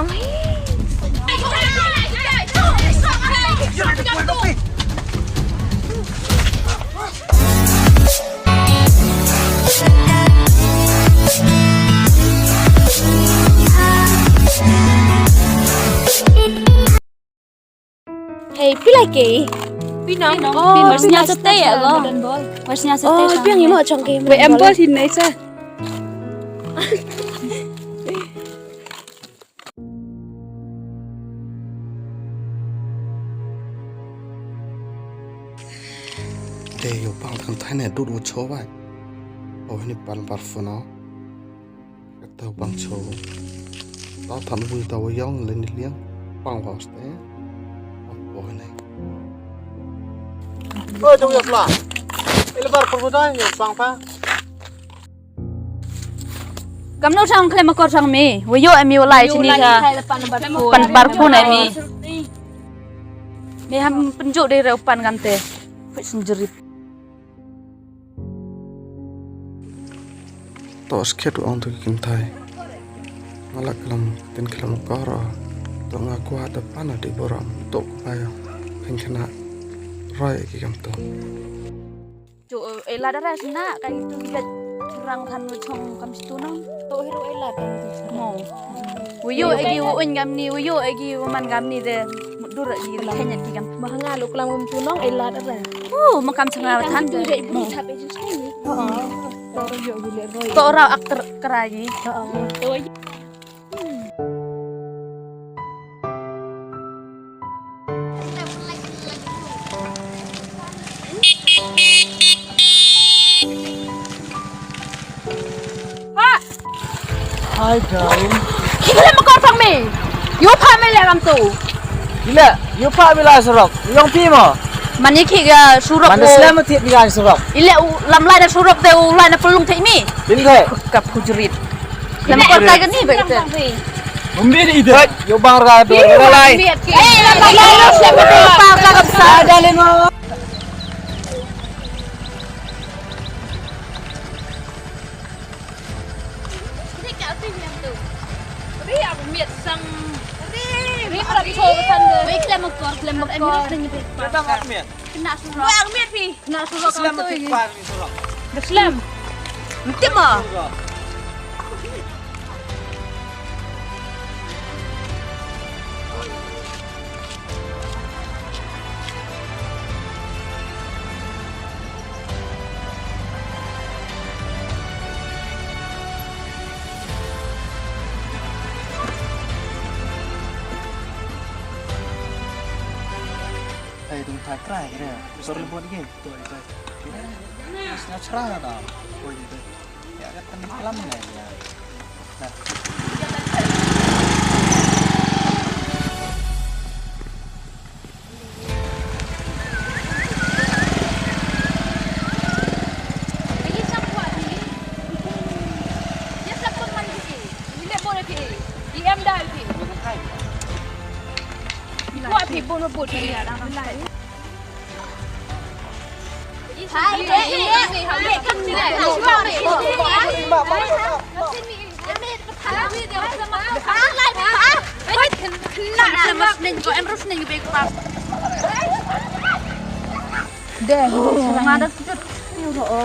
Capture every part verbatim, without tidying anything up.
Hey, phi lai ki? Phi nang. Oh, phi nang. Mas nya sa te ya go. Mas nya sa te. Oh, phi ngi mo chong ki. Wei em bol hin nei sa. Te yo pang thang thai ne dut wo cho bai. Oh, ni pan par fo no. Kata bang cho. Ta than bui ta wa yong le ni liang. Pang wa ste. Apo ne. Oi, jong ya pla. Ile bar por mo dai ya pang pa. Kam no thang khlem akor thang me. Wa yo em yo lai chini ka. Pan bar pu na me. Me ham penjuk de reu pan kan te. Put sen jerit. To skhet u ong tu ki kynthai. Nga la klam tin klam kor. To nga kwah da pan di boram to ku bai. Pyn khynnah roi ki kam to. Chu, eh, la dara sna ka itu ki gat rang than nu chong kam situ nang. To hero ela kan tu. Mo. Uyo egi u un gam ni, uyo egi u man gam ni de. Dur egi kenya ki gam. Mahanga lo klam um tu nang ela dara. Uh, makam changa than de. Mo. To rau aktor krai. Hi, darling. Ki khlem akor thang me. Yo pha me le ram tu. Ile, yo pha me la surok. Yong phi mo. Mani ki ga surok. Man slem ti bi ga surok. Ile u lam lai na surok te u lai na pulung te mi. Bin the. Ka pujrit. Lam kor ka ni ba kita. Mumbi ni ide. Yo bang ra do. Lai. Eh, lam lai ro se ba pa ka ka sa. Ada le mo. Ni ka tu yang tu. Ri aku miat sang. Ri, ri para tu kan. Baik, klem kor, klem kor. Kita ngat miat. Kena surok. Wah, miat pi. Kena surok. Islam tu. Islam. Mesti mah. Hey, tung thai krai kira. Sor lebot lagi. Sna chra da. Ya, kan pelan ya.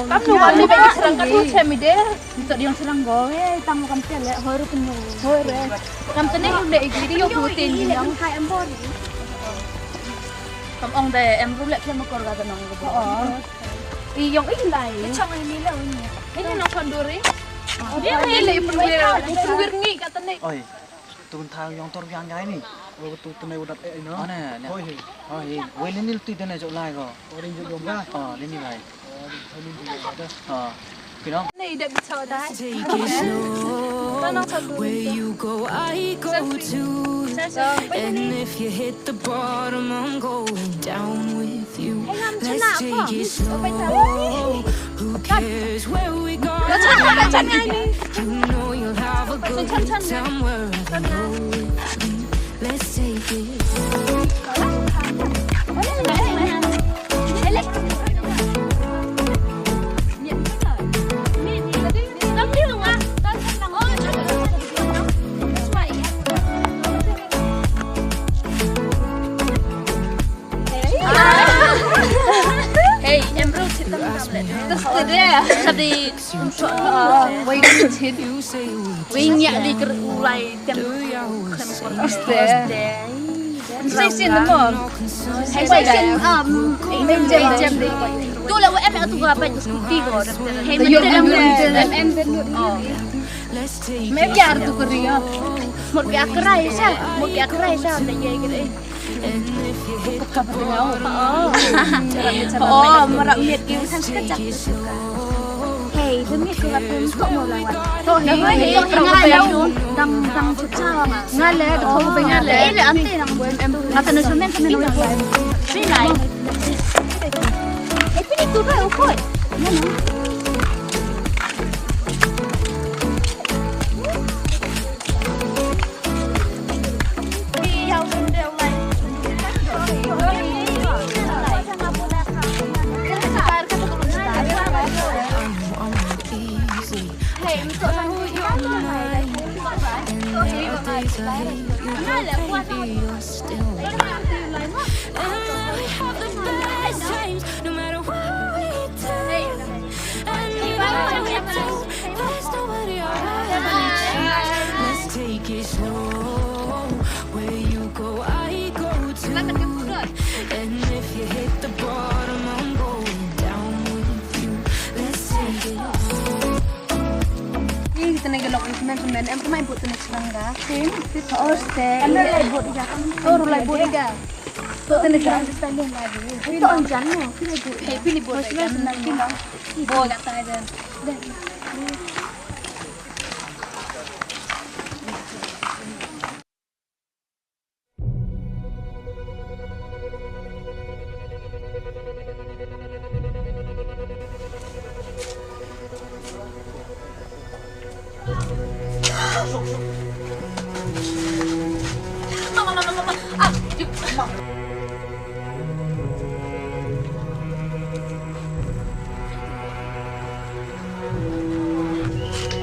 Kam nu wan ni ba serang ka tu chem ide. Ntok diong serang go, eh, tang kam tel, eh, hoi ru penyu. Hoi re. Kam tene yu le igi, di yu hu tin yu yang. Kam ong de, em ru le klem akor ga nong go. Oh. I yong i lai. Ni chong ni le ni. Ni nong chon duri. Ni le penwir, penwir ngi ka tene. Oi. Tun thang yong tor yang ngai ni. Oi, tu tene udat eh no. Ane, ane. Hoi. Hoi. Wei le ni tu tene jok lai go. Oi, jok yong ga. Oh, le ni lai. Oi, le ni lai. Oh. Phi nong. Ni dep bichau dai. Take it slow. Where you go, I go too. And if you hit the bottom, I'm going down with you. Let's take it slow. Who cares where we go? You know you'll have a good time wherever you're with me. Let's take it slow. Wei nyak di ker ulai tem. Oste. Station mo. Station, um, jam, jam. Tu la wa em tu ga pa scooty go. Hey, em, em, em. Me biar tu keriya. Mut ki akrai sa, mut ki akrai sa, da ye kiri. Oh, oh, marap miet ki san skachak. Hey, da miet ki la pun kok mo lawan. To, hey, hey, to, hey, hey, dang, dang chucha ma. Nga le, to, oh, nga le. Eh, le ante nang. Nga tanu semen, semen. Sini. Eh, pini tu ba ukoi. Ih, kita nak gelok ni, semen, semen. Em, kemai buat tu nak serang dah. Sim, sim. Oh, stay. Em, dah lai buat dia. Oh, dah lai buat dia. Tu nak serang di spending lagi. Itu on jan mo. Kita buat. Hey, pilih buat lagi. Nanti lah. Buat kat sana. Dah.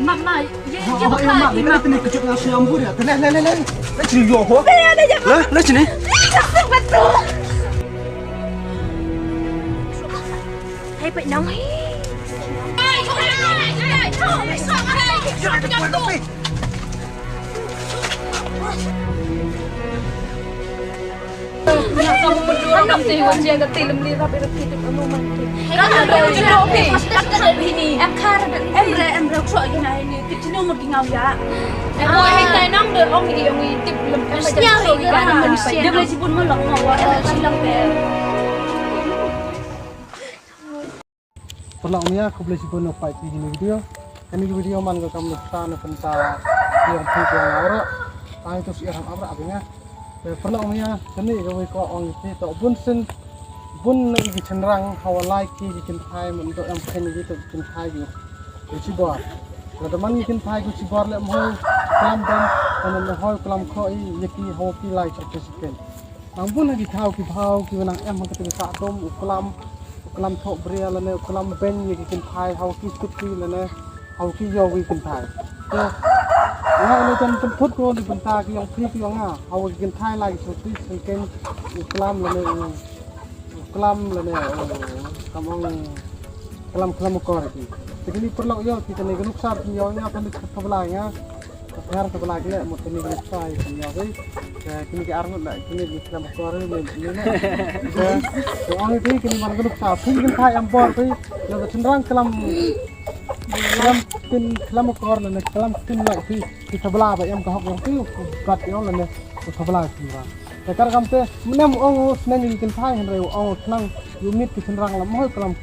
Mama, ye, ye, mama, ye, mama, ini kejut nasi ambur ya. Le, le, le, le. Le, sini yo, ho. Le, le, sini. Hey, pek nang, hey. Paralok maya, khublei shibun na peit ïa kine ki video. Kane ka video man ka kam nuksa na bynta ïa phi ki ong awra. Ai to shi ram abra abinga. Te paralok maya, kane kawei ka ong ïa phi, to bun sien bun na ki shynrang hawa lai ki ki kynthai, mynta em kane ki to kynthai ki shibor. Lada man ki kynthai ki shibor leh ym hoi klam dom, lane ym hoi klam khoh ïa ki hawa ki lai participant. Nang bun ha ki thaw ki bhaw kiba nang em ha kata ka sahdom, u klam, u klam thoh bria lane u klam beiñ ïa ki kynthai hawa ki sngewthuh lane hawa ki ïoh ki kynthai. Te nga ïa jan pynthut ko na bynta ki ong phi ki ong nga, hawa ki kynthai la ki sngewthuh sngewthuh u klam lane u klam lane u kam ong klam klam akor ki. Te kine paralok ïoh ki, kane ka nuksa phin ïoh nga phin ïoh kaba la nga. Ka pher kaba la ki leh mut kine ka nuksa ïa phin ïoh ki. Te kine ki ar ngut la kine ki klam akor ne ne. Te ong ïa phi kine mar ka nuksa phi ki kynthai em bor phi. Ïa ka shynrang klam klam ktien klam akor lane klam ktien lait phi. Ki tabla ba em ka hok ïa phi, u bat ïa lane u tabla ki shynrang. Te kar kam te, mnem ong u sneng ïa ki kynthai hynrei u ong u sneng ïa u miet ki shynrang la mo klam,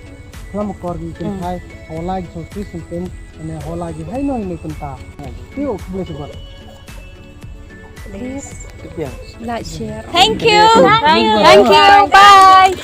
klam akor ki kynthai, hawa lai ki sngewthuh sngewthuh, ne hawa lai ki haino haino kynta. Te u khublei shibun. Please like, share. Thank you. Thank you. Bye.